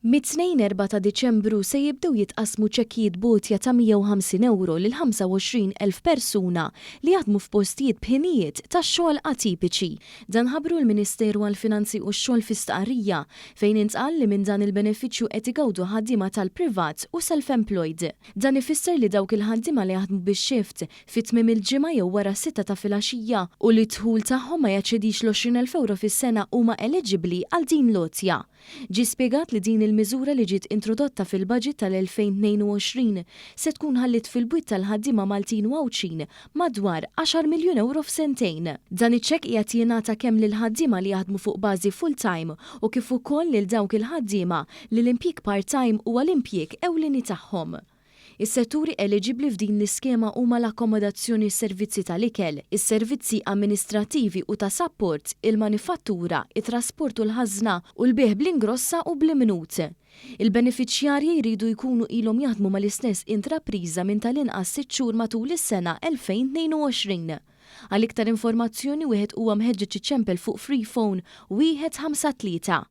Mit-Tnejn 4 ta' Diċembru se jibdew jitqassmu ċekkijiet b'għotja ta' 150 ewro lil 25,000 persuna li jaħdmu f'postijiet b'ħinijiet ta' xogħol atipiċi. Dan ħabbru l-Ministeru għall-Finanzi u x-Xogħol fi stqarrija fejn intqal li minn dan il-benefiċċju qed igawdu ħaddiema tal-privat u self-employed. Dan ifisser li dawk il-ħaddiema li jaħdmu bix-shift fi tmiem il-ġimgħa jew wara s-sitta ta' filgħaxija u li d-dħul tagħhom ma jeċċedix l-20,000 ewro fis-sena huma eliġibbli għal din l-għotja. Ġie spjegat li din il-miżura li ġiet introdotta fil-Budget tal-2022 se tkun ħalliet fil-bwiet tal-ħaddiema Maltin u Għawdxin madwar għaxar miljun ewro f'sentejn. Dan iċ-ċekk qiegħed jingħata kemm lill-ħaddiema li jaħdmu fuq bażi full-time u kif ukoll lil dawk il-ħaddiema li l-impjieg part-time huwa l-impjieg ewlieni tagħhom. Is-setturi eliġibbli f'din l-iskema huma l-akkomodazzjoni s-servizzi tal-ikel, is-servizzi amministrattivi u ta' sapport, il-manifattura, it-trasport u l-ħażna u l-bejgħ bl-ingrossa u bl-imnut. Il-benefiċjarji jridu jkunu ilhom jaħdmu mal-istess intrapriża minn tal-inqas sitt xhur matul is-sena 2022. Għal iktar informazzjoni wieħed huwa mħeġġeġ iċempel fuq Freephone 153.